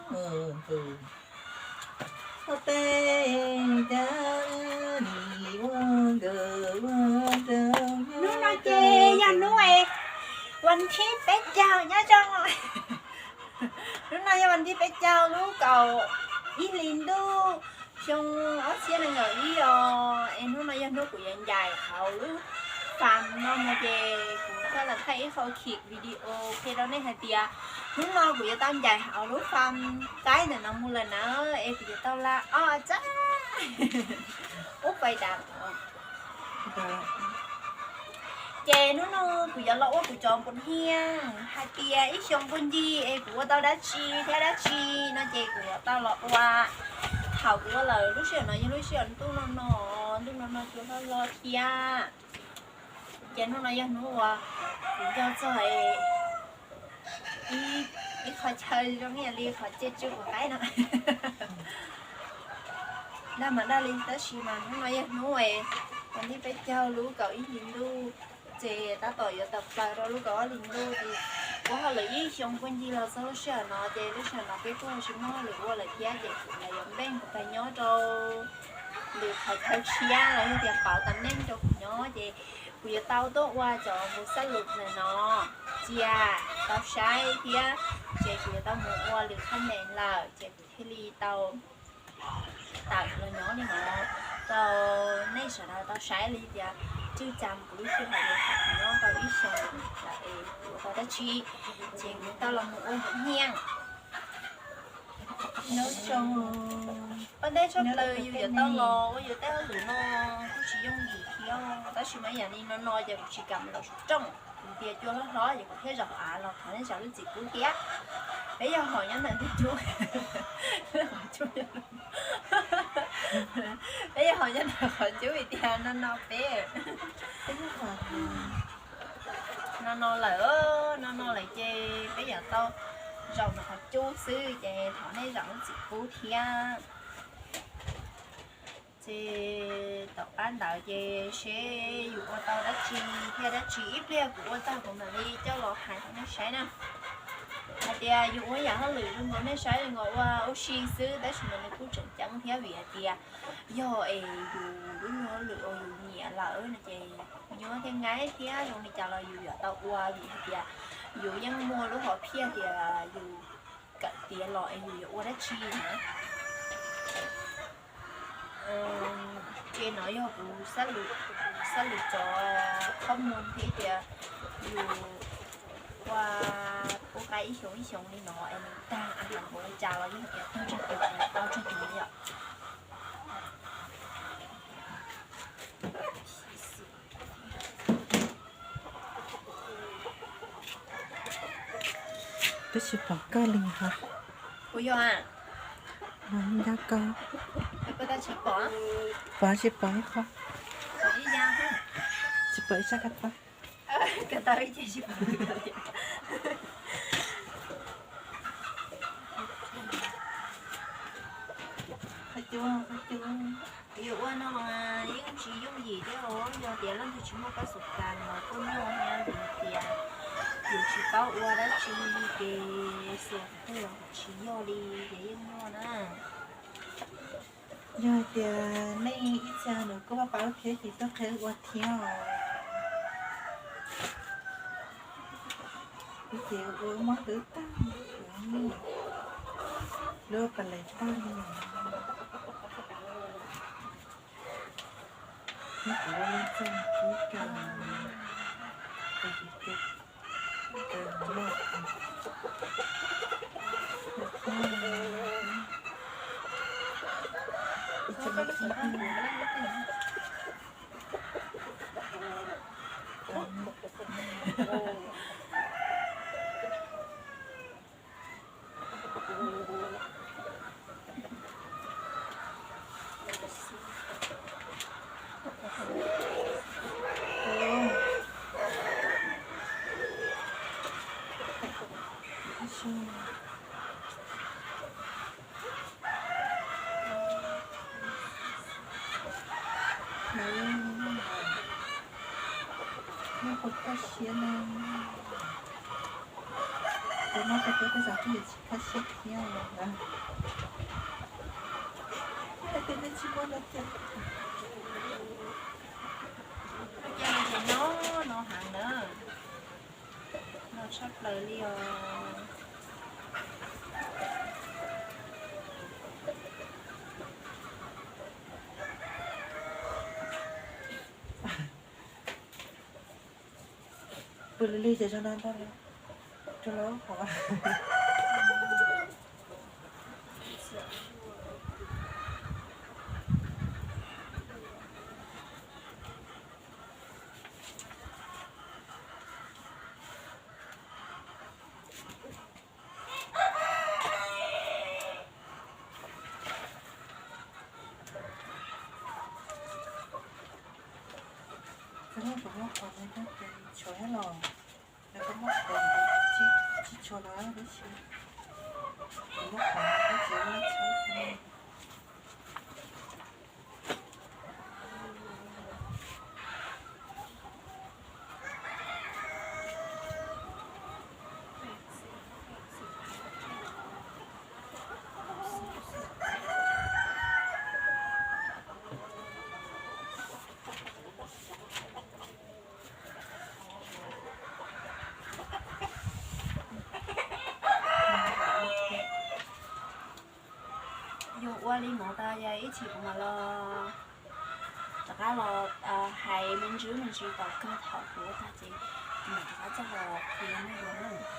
Hnub no ces yog hnub vas thib peb caug nyob zoo. Hnub no yog vas thib peb caug lub kaum ib hlis ntuj xyoo ob txhiab nees nkaum ib os. Es hnub no yog hnub kuv yuav ncaim hauv lub fam no mus ces kuv thiaj los thaij ib qho khiv video qhia rau nej hais tias hnub no kuv yuav tau ncaim hauv lub fam qaib ntawm no mus lawm na, es kuv yuav tau la ob txaj ub pais dav. Ces hnub no kuv yuav los ua kuv cov npum hiaj hais tias ib xyoo puag ncig es kuv ua tau dab tsi thiab dab tsi no ces kuv yuav tau los ua. Thaum kuv ua lawm lub sij hawm no yog lub sij hawm ntuj no no, ntuj no no cua hlob hlob thiab. Ces hnub no yog hnub uas kuv nco txog ib qho chaw zoo ib yam li qhov cej tswb quav qaib no. Dag mas dag li tab sis mas hnub no yog hnub vas thib peb caug lub kaum ib hlis ntuj, ces tab tom yuav tawm plaws rau lub kaum ob hlis ntuj ces ua hauj lwm ib xyoo puag ncig los txog lub sij hawm no ces lub sij hawm no peb kuj tsis muaj hauj lwm ua lawm thiab ces kuv los yuav npej kuv pais nyob rau lwm qhov chaw tshiab los yog tias pauv tas neej rau kuv nyob ces kuv yuav tau tuaj ua cov npus xab lus ntawm no cia tau saib thiab ces kuv yuav tau mus ua lwm qhab nees lawm ces kuv thiaj li tau tawm los nyob li no rau nej sawv daws tau saib li tias tswj cas kuv lub sij hawm yuav tau nyob tau ib xyoos es kuv ua tau dab tsi ces kuv tau los mus ua npum hiaj. Nyob zoo, ua ntej tshaj plaws yus yuav tau los ua yus tej hauj lwm no kuj tsis yooj yim thiab, tab sis mas yam li no no ces kuv tsis kam los saum rooj, kuv tias cua hlob hlob ces kuv thiaj zaum av los thov nej zam lub txim pub thiab. Peb yog hom nyob ntawm ntug cub, peb yog hom nyob ntawm qhov cub vim tias no no peb no no lawm, no no lawm ces peb yuav tau zaum ntawm qhov cub xwb ces thov nej zam lub txim pub thiab. Ces tom qab ntawd ces seb yus ua tau dab tsi thiab dab tsi, ib pliag kuv ua tag kuv mam li coj los hais rau nej saib na. Hais tias yus ua yam hauj lwm zoo nkaus nej saib zoo nkaus ua ua si xwb tab sis mas nws kuj tseem ceeb thiab vim hais tias yog es yus lub hauj lwm uas yus nyiam lawm no ces nyuaj thiab nqaim thiab zoo li cas los yus yuav tau ua vim hais tias yus yeej muaj lub hom phiaj tias yus kawm tiav los es yus yuav ua dab tsi na. Ces no yog kuv xab lwm cov qhob muag thiab tias yus ua pub qaib ib xyoos ib xyoos li no es nws tag a hais npaum li cas los yog tias tau tsawg tus tau tsawg tus li yom. Twb tsis pom koj li hos. Kuv yog a. Ncaj koj. Pom tsis pom ib qho. Tsis pom ib sab ko taw. Yus ua no yeej tsis yooj yim thiab os, yog tias leej twg tsis muaj pab xus kas no kuj nyuaj thiab vim tias yus tsis paub ua dab tsi ces xuas twg los tsis yog li ces yeej nyuaj na. Yog hais tias nej ib txhia nws kuj pab pab thiab ces tuaj qhia ua thiab os. Ces ua mob hlwb tag, lub pas les tag li. Kuv ua li txog kub kaw, kaw loj. Nws puas kaj siab no. Ces no tes peb tej zos twb yuav tsis khab siab thiab na. Hais tias nej tsis muaj no ces no ces no, no heev na, no tshaj plaws li os. Pw li li ces zoo no ntag, rau lawv qhov. Tsis muaj qhov no ces tshuav thiab los, lawv koj muab qhov tsis tshuav los tab sis muab qhov no ces tshab xwb. Yog ua li no tas yog ib chim kuv mam los rov qab los hais me ntsis me ntsis tom kawg thaum kuv ua tag ces kuv mam rov qab coj los qhia nej dua na.